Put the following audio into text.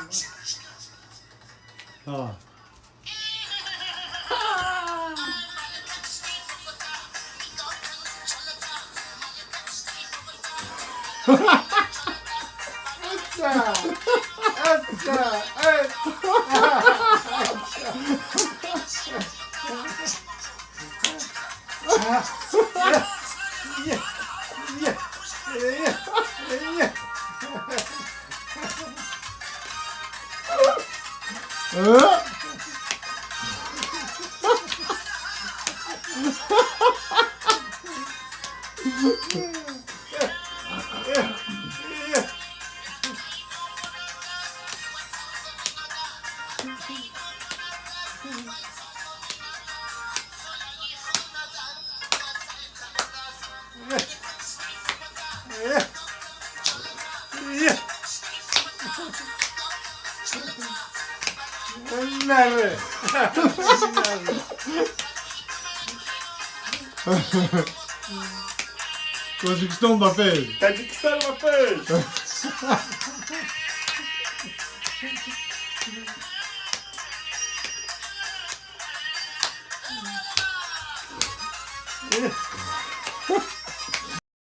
А. Аца! Аца! Аца! Е! Е! Е! Э? Е! Наре! Тоҷикистон ба пеш. Таҷикистон ба пеш!